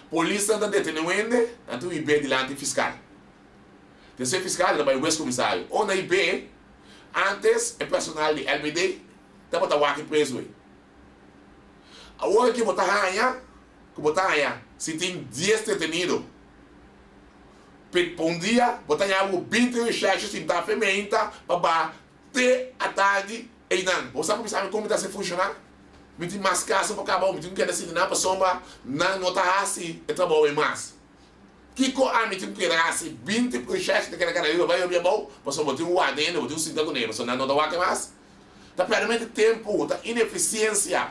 Polisnan ta detene un hende nan ta hib'é dilanti fiskal. Despues fiskal ta bai wes komisario. Ora nan hib'é antes e personal di LBD Tabata wak e prezu ei. Awor aki bo ta haña ku bo ta haña si tin dies detenido pe pa un dia bo ta haña bo 20 reshèrshe sintá fe meinta pa baha te atardi einan. Bo sa ku mi sabi kon mi ta hasi funshoná? Mi tin mas kaso pa kaba mi tin ku keda sinti nan pasobra nan no ta hasi e trabou ei mas. Kiko ami tin ku keda hasi 20 reshèrshe ta keda kana riba bai riba abou pasobra bo tin un warda hende bo tin ku sinta kuné pasobra nan no ta wak e mas. Ta pèrdimenti tempu, ta inefisiensia,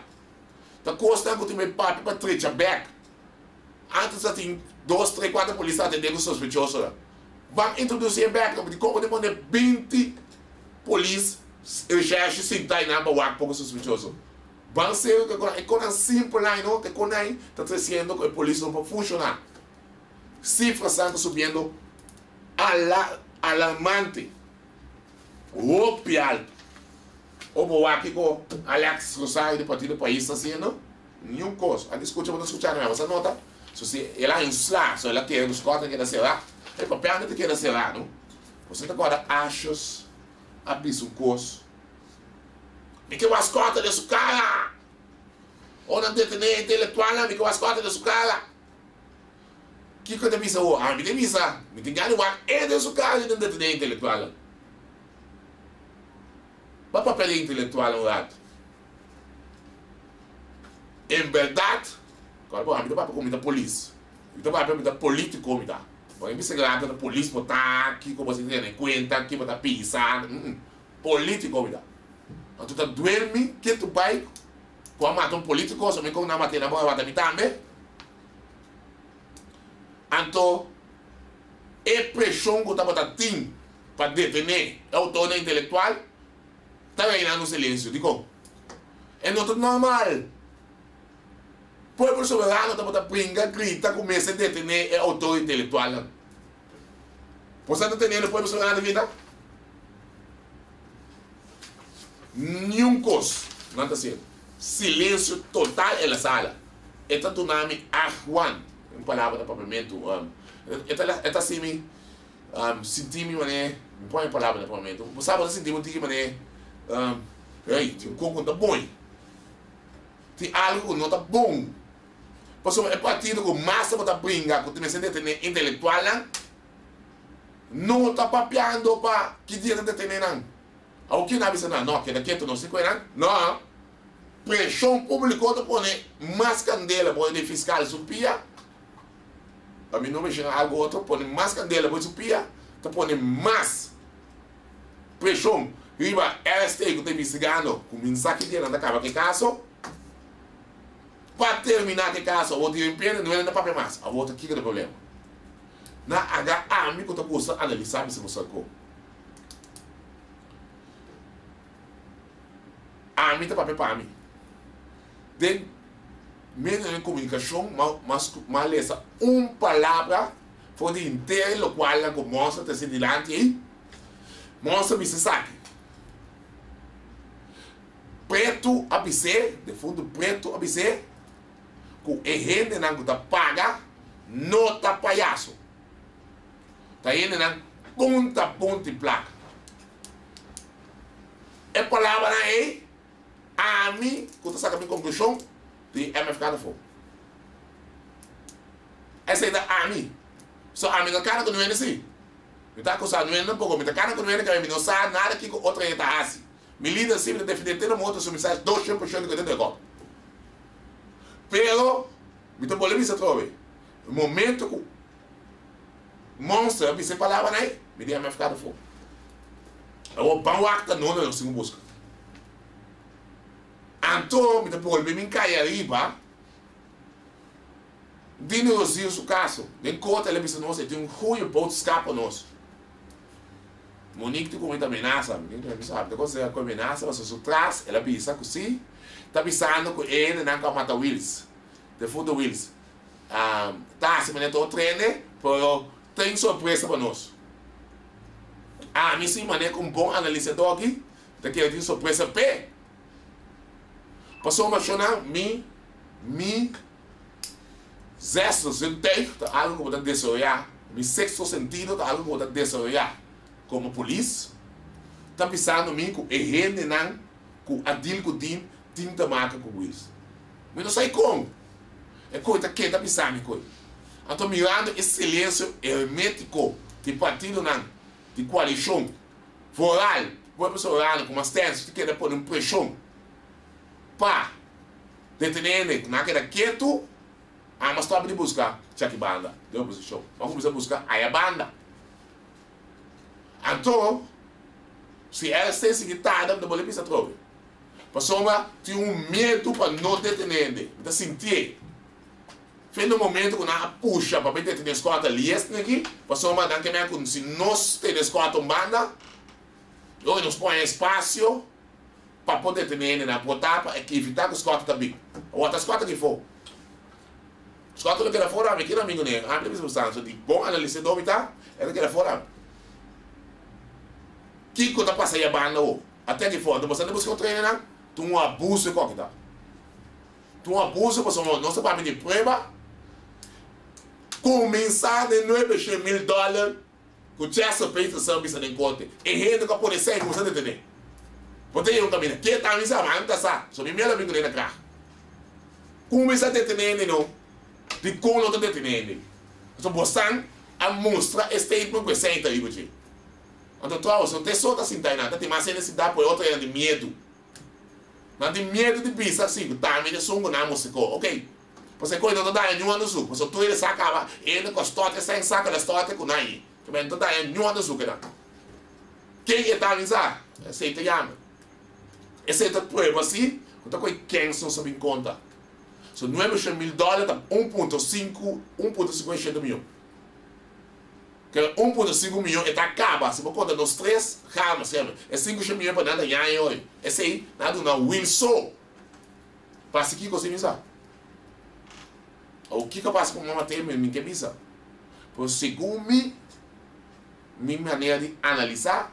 ta kosnan ku tin bai papia pa trecha bèk. Antes ta tin dos, tres, kuater polis ta atendé ku sospechosonan. Ban introdusí e bèk, no dikon bo tin pone 20 polis reshèrshi sintá einan pa wak poko sospechoso. Ban serio ku e konan, e konan simpel ai no, ta e konan ai ta tresiendo ku e polis no por funshoná. Sifrasnan ta subiendo ala alarmante. Hopi alto. O bo wak kiko Alex Rosario di Partido Pais ta haciendo? Niun cos. Antes scucha bo ta scucha na bo sa nota. So si el a haña un sla, so el a kere cu su corte a keda cera. E papel no ta keda cera no. Bo sa ta corda Ashos a bisa un cos. Mi ke wak corte den su cara! Ora nan detene intelectualnan mi ke wak corte den su cara! Kiko e ta bisa awor? Ami ta bisa, mi tin gana di wak e den su kara di den detené intelektualnan. Pa papia di intelektual un ratu. En bèrdat, kòrda bo, ami ta papia ku mi ta polis. Mi ta papia mi ta polítiko mi ta. Bo a bisa grata ta polis bo ta, kiko bo ta tene kuenta, kiko bo ta pisa. Polítiko mi ta. Anto ta duel mi ketu bai ku a mata un polítiko, so mi kon nan mat'é nan por a mata mi tambe. Anto e preshon ku tabata tin pa detené e outornan intelektual ta reina un silensio. Dikon? E no ta normal. Pueblo Soberano tabata bringa, grita ku mester detené e outor intelektualnan. Bo sa ta teniendo Pueblo Soberano vida? Niun kos nan ta hasiendo. Silensio total en la sala. E ta duna mi argwan, un palabra na papiamentu. E ta e ta hasi mi sinti mi manera, mi pone e palabra na papiamentu. Bo sa bo ta sinti bo tiki manera, ey, tin un kon ku no ta bon. Tin algu ku no ta bon. Pasobra e partido ku mas tabata bringa ku ta mester detené intelektualnan no ta papiando pa ki dia ta detené nan. Awor ken a bisa nan? No, keda ketu nos tin ku e nan? No. Preshon públiko ta pone mas kandela bo di fiskal su pia. Pa mi no menshoná algu otro, pone mas kandela bo su pia, ta pone mas preshon riba RST ku ta investigando kuminsá ki dia nan ta kaba ku e kaso. Pa terminá ku e kaso awor di repente no hende ta papia mas. Awor ta kiko ta e problema? Na aga ami ku ta gusta analisá bisa boso algo. Ami ta papia pa mi. Den medionan di komunikashon m'a lesa un palabra for di henter e lokualnan ku Monster ta trese dilanti ei. Monster bisa esaki. Pretu a bis'é, defuntu Pretu a bis'é, ku e hendenan ku ta paga no ta payaso. Ta hendenan punta punta i plaka. E palabranan ei, ami ku ta saka mi konklushon di MFK ta for. Esei ta ami. So ami no kana ku nuende si. Mi ta akusá nuende poko, mi ta kana ku nuende kaminda mi no sa nada kiko otro hende ta hasi. Mi lider si mi ta defende te na morto su mensahe 200% ku e ta di akòrdo. Pero mi ta bolbe bisa atrobe, e momento ku Monster a bisa e palabranan ei, mi di MFK ta for. Awor ban wak ta nonde nos tin ku buska. Anto mi ta bolbe min kai ariba Dino Rozier su kaso. Den korte el a bisa nos e tin un goeie boodskap pa nos. Monique tin ku ta menasa mi mi sa mi ta konsehá ku e menasa pasobra su tras el a bisa ku si ta bisando ku e hendenan ku a mata Wills defunto Wills ta hasi manera ta otro hende pero tin sorpresa pa nos ami si manera ku un bon analisador aki ta kere tin sorpresa p'e pasobra shona mi mi Zesde zintuig ta algo ku bo ta desaroyá, mi sexto sentido ta algo ku bo ta desaroyá komo polis, ta bisando mi ku e hendenan ku a deal ku Dean tin ta maka ku Wills. Mi no sa kon e koe ta keda bisa mi koe. Anto mirando e silensio hermétiko di partidonan di koalishon, vooral Pueblo Soberano ku mas tèns ta keda pone un preshon pa Detené ku nan a keda ketu, amo a stòp di buska chaki banda den oposishon. Bo a kuminsá buska aya banda. Anto, si RST sigui tarda, mi ta bolbe bisa atrobe. Pasobra tin un miedu pa no detené hende. Mi ta sintié. Fin di momento ku nan a pusha pa bai detené Scott a liesnan aki, pasobra nan ke mira ku si nos tene Scott un banda, lo nos pone espasio. Pa por detené hende nan por ta pa evitá ku skòt ta bin. Awor ta skòt aki afó. Skòt lo keda afó ami. Kiko ami kuné? Ami ta bisa bo sanso di bon analisadó mi ta, e ta keda afó ami. Kiko ta pasa yabanda awor? Ate aki afó. Anto bo sa ta buska otro hendenan? Ta un abuso e kòki ta. Ta un abuso pasobra nos ta papia di prueba. Kuminsá den 900,000 dòler. Ku Chester Peterson a bisa den korte, e hende ku a pone esei kuminsá detené. Bo ta yega un kaminda, ke ta mi sa, ma ami ta sa, so mi miedu a bin kuné na krag. Kuminsá detené hende no, dikon no ta detené hende? Pasobra bosan a mustra e statement ku esei ta riba dje. Anto trouwens, no ta e so ta sinta einan, ta tin mas hende sintá por e otro hende tin miedu. Nan tin miedu di bisa si ku tambe ta esun ku nan musiko. Ok, pasobra e kos no ta daña niun andersuk, pasobra tur hende sa kaba e hende ku a stòrt esei saka el a stòrt ku nan ei. Kibè no ta daña niun andersuk einan. Ken e ta avisa? Esei ta yama. Esei ta prueba si ku ta koe kens nos a bin konta. So 900.000 dòler ta 1.5, 1.57 mion. Ke 1.5 mion e ta kaba. Si bo konta nos tres, gama, seme. E 500 mion pa nan ta yaña hoy. Esei nan a duna Will so. Pasa kiko si mi sa. Awor kiko a pasa ku mama te mi ke bisa. Pero segun mi, mi manera di analisá,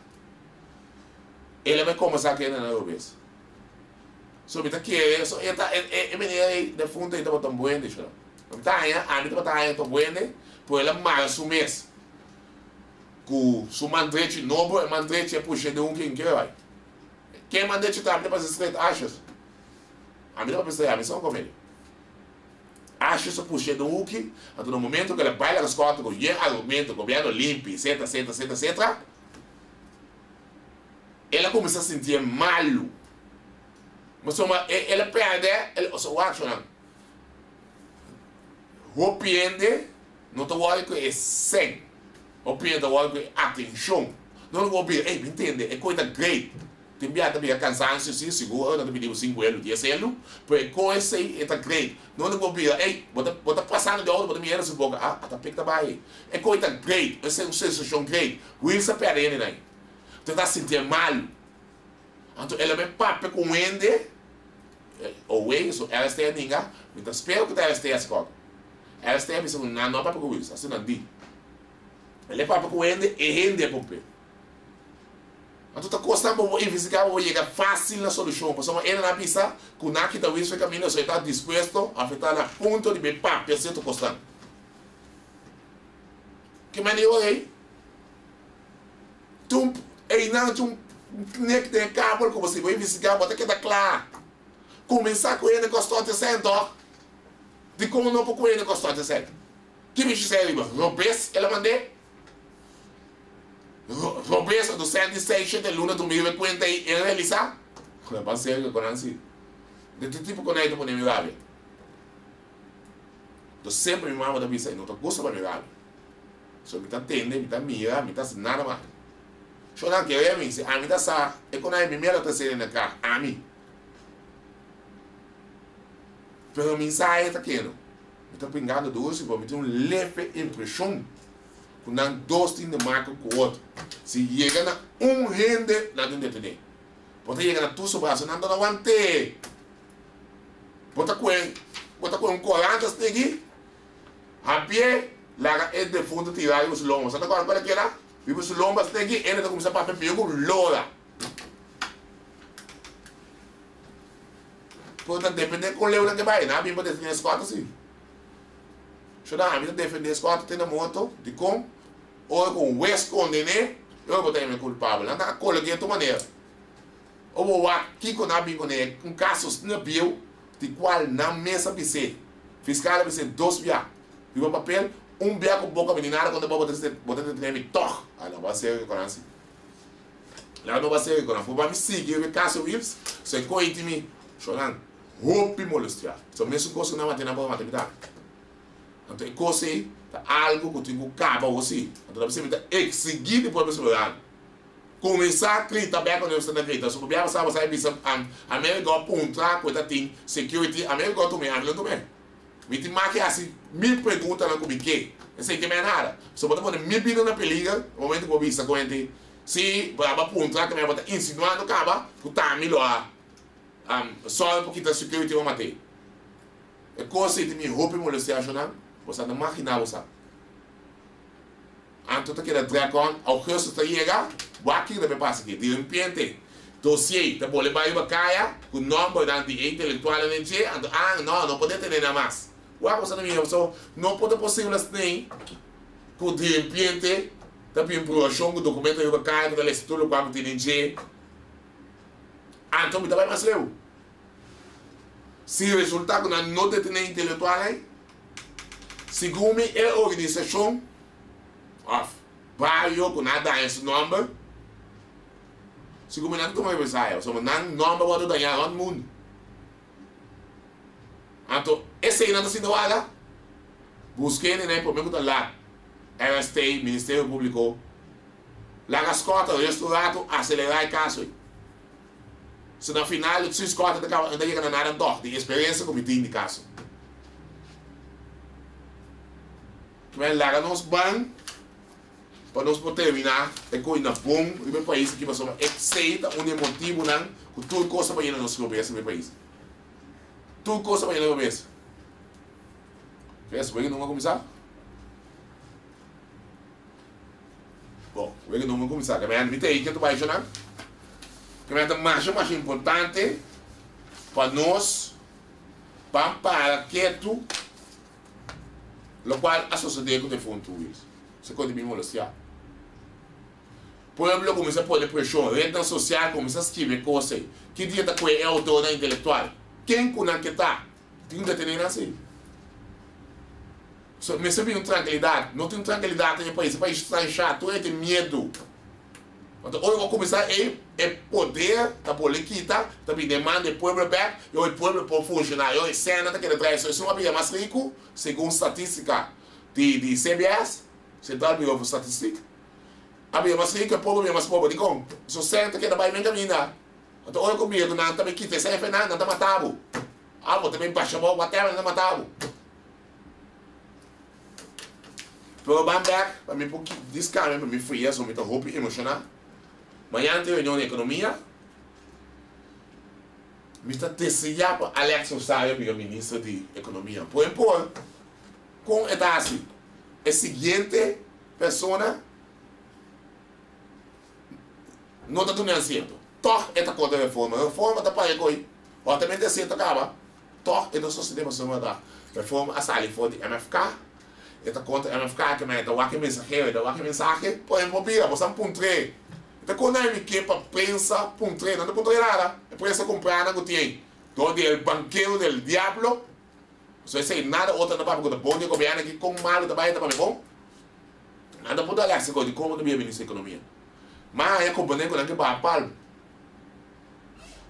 el a bai komensá kere na robes. So mi ta kere, so e ta, e manera ei defunto ei tabata un buende, sho. Mi ta haña, ami tabata haña ta un buende, pero el a mara su mes ku su man drechi nobo, e man drechi a pusha den un ken kere bai. Ken man drechi ta? Ami ta pasa straight ashes. Ami tabata pensa, ami sa un komedia. Ashes a pusha den un huki, anto na momento ku el a bai laga skòrta ku yen argumento, gobièrnu limpi, etcetera, etcetera, etcetera, etcetera, el a kuminsá sintié malu. Pasobra el a pèrdè, el, osea wak shonnan, hopi hende no ta wòrdu ku e sèn, hopi hende ta wòrdu ku e atenshon. No lo por bira, ey, mi ntende, e koi ta great. Tin bia ta bira kansansio si, sigur ora nan ta pidi bo sinku elu, dies elu, pero e koi esei e ta great. No lo por bira, ey, bo ta, bo ta pasando di outo, bo ta mira su boka, ah, ata pik ta bai. E koi ta great, esei un sensashon great. Wills a pèrdè hende nan. Te ta sintié malu. Anto el a bai papia ku un hende, Owei, so RST a ninga, mi ta spera ku ta RST a skòt. RST a bisa ku nan no a papia ku Wills, asina nan di. El a papia ku hende, e hende a pomp'é. Anto ta kosnan pa bo investigá pa bo yega fásil na solushon, pasobra e nan a bisa ku nan a kita Wills for e kaminda, so e ta dispuesto òf e ta na punto di bai papia sierto kosnan. Ke manera ei? Tin un einan tin un knek den e kabel ku bo si bo investigá bo ta keda kla. Kuminsá ku hende ku a stòrt esei tòg. Dikon no por ku hende ku a stòrt esei? Ki bichi esei riba? Robes el a mand'é? Robes a dosente seis shete luna drumí riba e kuenta ei el realisá? Nan ban serio ku nan si. Den tur tipo ku nan ei ta pone mi rabia. Enton semper mi mama ta bisa e no ta gusta pa mi rabia. So mi ta tende, mi ta mira, mi ta hasi nada mas. Shon nan kere mi, si ami ta sa e kon ai mi mira ta sende na kar, ami. Pero mi sa e ta kendo. Mi ta bringando duro si, pero mi tin un leve impreshon ku nan dos tin de maka ku otro. Si yega na un hende, nan tin detene. Bo ta yega na tur su braso, nan ta no want'é. Bo ta kue, bo ta kue un korant asina aki. Hapié, laga e defuntu tira riba su lomba. Sa ta kòrda kual a keda? Riba su lomba steki, ene ta kuminsá papia pió ku lora. Pero ta dependé kon leu nan ke bai. Nan a bin pa defendé Scott si. Shona, ami ta defendé Scott te na morto. Dikon? Ora ku un wes kondené, e ora bo ta hende kulpabel. Nan ta koleg'é tur manera. Ora bo wak kiko nan a bin kuné, un kaso asina bieu, di kual nan mes a bis'é. Fiskal a bis'é dos bia riba papel, un bia ku boka mi ni nada konta bo, bo ta detené mi tòg. A no ba serio ku nan si. La no ba serio ku nan. Por mi sigui riba e kaso Wills, so e koiti mi shonan hopi molestiá. So mesun kos ku nan mate nan por mate mi tambe. Anto e kos ei ta algu ku tin ku kaba awor si. Anto ta bis'é mi ta eksigí di pueblo soberano. Kuminsá grita bek unda bo ta grita. So pabia bo sa bo sa e bisa America a puntra ku e ta tin security. America a tum'é, ami no tum'é. Mi tin mas ke hasi mi preguntanan ku mi ke. Esei ke mi a nada. So bo ta pone mi bida na peliger na momento ku bo bisa ku hende si bo a puntra ke mi bo ta insinuando kaba ku ta mi lo a sòru pa kita security pa mat'é. E kos ei tin mi hopi molestiashonnan. Bo sa ta magina bo sa. Anto ta keda drag on, Augustus ta yega, wak kiko ta bay pasa aki? Di repente dossier ta bole bay riba kaya ku nombernan di e intelektualnan den dje, anto ah no, no por detene nan mas. Wak boso ta mira pasobra no por ta posibel asina ku di repente ta bin pruebashon ku dokumento riba kaya ku ta lesa tur lokual ku tin den dje. Anto mi ta bay mas leu. Si resulta ku nan no detene intelektualnan, segun mi e organisashon. Of bario ku nan a daña su nòmber. Sigur mi nan tuma represaya, pasobra nan nòmber wòrdu dañá rònt mundu. Anto esei nan ta sinta warda? Buska hende nan e promé ku ta lat, RST, Ministerio Públiko, laga Scott rest un ratu, aselerá e kaso ei. Si na final si Scott ta kaba, no ta yega na nada tòg, di eksperensia ku mi tin di kaso. Kimen laga nos ban. Pa nos por terminá e koe na bon riba e pais aki pasobra esei ta un di e motibunan ku tur kos ta bayendo nos robes riba e pais. Tur kos ta bayendo robes. Ves, wega nunka kuminsá? Bon, wega nunka kuminsá. Ke mi ta ei ke ta bai shona? Ke mi ta masha masha importante pa nos ban para ketu Lokual a sosodé ku defuntu Wills. Se kon di mi molestiá. Pueblo kuminsá pone preshon, retnan sosial kuminsá skibi kos ei. Ki dia ta kue e outornan intelektual? Ken ku nan ke ta? Tin ku detené nan si. So mester bin un trankilidat. No tin un trankilidat den e pais. E pais ta anshá. Tur hende tin miedu. Anto ora ku a kuminsá ei, e poder ta bolbe kita, ta bin den man di e pueblo bèk, i ora e pueblo por funshoná, i ora e sènnan ta keda drai. So esun a bira mas riku, segun statistika di di CBS, Centraal Bureau voor Statistiek, a bira mas riku, e pober a bira mas pober. Dikon? So sèn ta keda bai men kaminda. Anto ora ku mira ku nan ta bin kita e sèn fe nan, nan ta mata bo. Abo ta bin basha bo, whatever, nan ta mata bo. Pero ban bek pa mi por discambia pa mi fria so mi ta hopi emociona. Mañana tin reunion di economia. Mi ta desea pa Alex Rosario bira minister di economia. Por empor con e ta haci? E siguiente persona no ta tuma e asiento. Toch e ta contra reforma. Reforma ta paga coy. Otamente asiento caba. Tòg e ta sosodé pasobra ta reforma a sali for di MFK, e ta kontra MFK ke men e ta wak e mensahero, e ta wak e mensahe, por ehempel bira bo san puntr'é, e ta konai mi ke pa prensa puntr'é, nan ta puntr'é nada, e prensa kumprá nan ku tin dor di el bankero del diablo, pasobra esei nada otro nan ta papia ku ta bon di e gobièrnu aki, kon malu ta bai e ta papia bon, nan ta puntra Alexis di kon bo ta bira minister di ekonomia, ma haña komponé ku nan ke baha palm.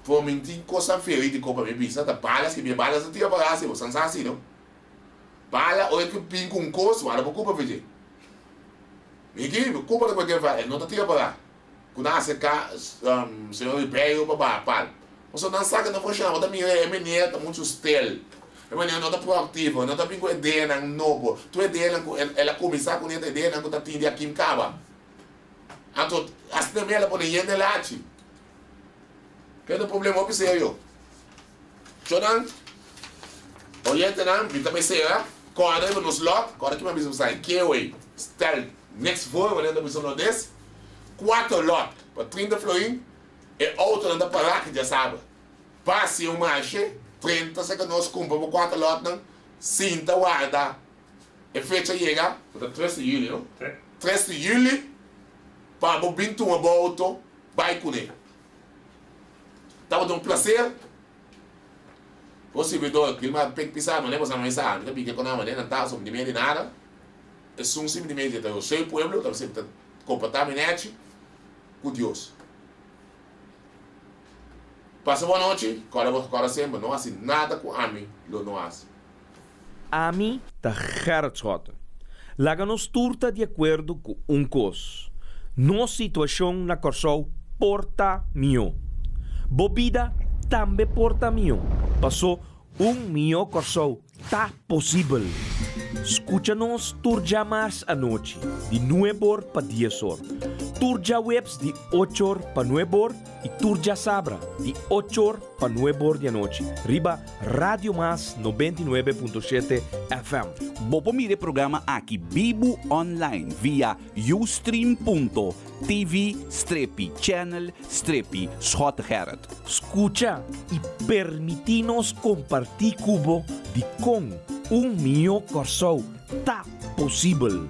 Por mi tin cosnan verídico pa mi bisa ta bala si mi bala sa tira pa hasi bo san sa hasi no bala ora ki bin cu un cos wara bo culpa fije mi ki mi culpa ta cualkier fa e no ta tira pa ra cu nan acerca señor Ribeiro pa baha pal pasobra nan sa cu no funciona bo ta mira e meneer ta mucho stil e meneer no ta proactivo no ta bin cu ideanan nobo tur ideanan cu el a cuminsa cune ta ideanan cu ta tin di akim caba anto asina mi el a pone yende lachi. Ke ta un problema hopi serio. Chonan, oyentenan, mi ta bay sera, kòrda riba nos lòt, kòrda ki mi a bisa boso ai, Kewe, stel niks voor, wanneer ta bisa no des, kuater lòt pa 30 florin, e outonan ta pará ki djasabra. Pasi un marshe, 30 seka nos kumpra bo kuater lòtnan, sinta warda e fecha yega, ku ta tres di yuli, no? Tres di yuli, pa bo bin tuma bo outo bai kuné. Tabata un placer. Bo sirbidor Gilmar Pek Pisa manera boso a mesa ami ta bika ku nan manera nan ta so mi di medi nada. Esun si mi di medi ta José pueblo ta bisa ta komporta mi nechi ku Dios. Pasa bo anochi, kòrda bo kòrda semper no hasi nada ku ami lo no hasi. Ami ta Gerrit Schotten. Laga nos tur ta di akuerdo ku un kos, nos situashon na Kòrsou por ta mihó. Bo bida tambe por ta mihó, pasó un mihó Kòrsou ta posibel. Skucha nos tur djamars anochi di nueb'or pa dies'or, tur djaweps di och'or pa nueb'or i tur djasabra di och'or pa nueb'or di anochi riba Radio Mas 99.7 FM. Bo por mira e programa aki bibu online via ustream.tv strepi channel strepi Schottegerrit. Skucha i permití nos kompartí ku bo dikon un mihó Kòrsou ta posibel.